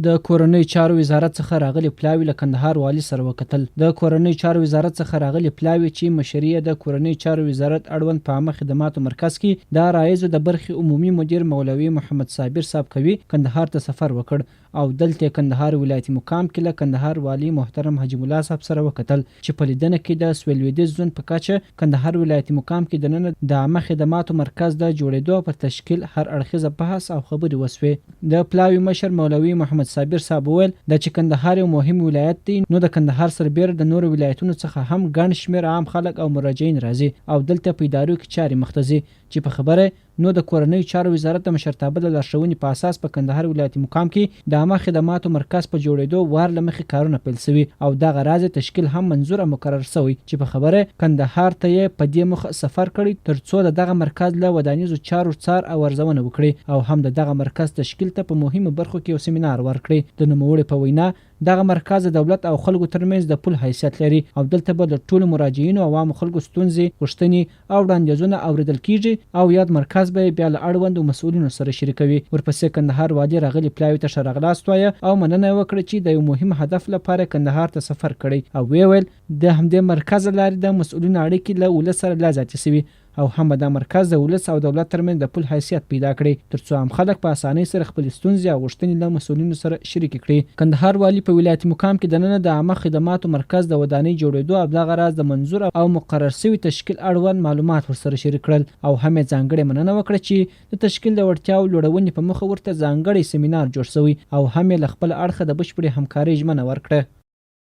د کورنیو چارو وزارت څخه راغلي پلاوي له کندهار والي سره وکتل. د کورنیو چارو وزارت څخه راغلي پلاوي چې مشري یې د کورنیو چارو وزارت اړوند په عامه خدماتو مرکز کې د عرایضو د برخې عمومي مدیر مولوي محمد صابر صاحب کوي کندهار ته سفر وکړ او دلته یې کندهار ولایتي مقام کې له کندهار والي محترم حاجي ملا صاحب سره وکتل چې په لیدنه کې د سویل لویدیځ زون په کچه کندهار ولایتي مقام کې دننه د عامه خدماتو مرکز د جوړېدو او پر تشکیل هر اړخیزه بحث او خبرې وسوې. د پلاوي مشر مولوي محمد صابر صاحب وویل، دا چې کندهار یو مهم ولایت دی، نو د کندهار سربېره د نورو ولایتونو څخه هم ګڼ شمېر عام خلک او مراجعین راځي او دلته په ادارو کې چارې مخته ځي چې په خبره یې نو د کورنیو چارو وزارت د مشرتابه د لارښوونې په اساس په کندهار ولایتي مقام کې د عامه خدماتو مرکز په جوړېدو وار له مخې کارونه پیل شوي او دغه راز یې تشکیل هم منظور او مقرر شوی چې په خبره یې کندهار ته یې په دې موخه سفر کړی تر څو د دغه مرکز له ودانیزو چارو څار او ارزونه وکړي او هم د دغه مرکز تشکیل ته په مهمو برخو کې یو سیمینار ورکړي. د نوموړي په وینا، دغه مرکز د دولت او خلکو ترمنځ د پل حیثیت لري او دلته به د ټولو مراجعینو او عامو خلکو ستونزې، غوښتنې او وړاندیزونه اورېدل کېږي او یاد مرکز به یې بیا له اړوندو مسؤلینو سره شریکوي. ورپسې کندهار والي راغلي پلاوي ته ښه راغلاست وایه او مننه یې وکړه چې د یو مهم هدف لپاره یې کندهار ته سفر کړی او ویې ویل، د همدې مرکز له لارې د مسؤلینو اړیکې له ولس سره لا زیاتې شوي او هم به دا مرکز د ولس او دولت ترمنځ د پل حیثیت پیدا کړي تر څو عام خلک په اسانۍ سره خپلې ستونزې او غوښتنې له مسؤلینو سره شریکې کړي. کندهار والي په ولایتي مقام کې دننه د عامه خدماتو مرکز د ودانۍ جوړېدو او دغه راز د منظور او مقرر شوي تشکیل اړوند معلومات ورسره شریک کړل او هم یې ځانګړې مننه وکړه چې د تشکیل د وړتیاوو لوړونې په موخه ورته ځانګړی سیمینار جوړ شوی او هم یې له خپله اړخه د بشپړې همکارۍ ژمنه ورکړه.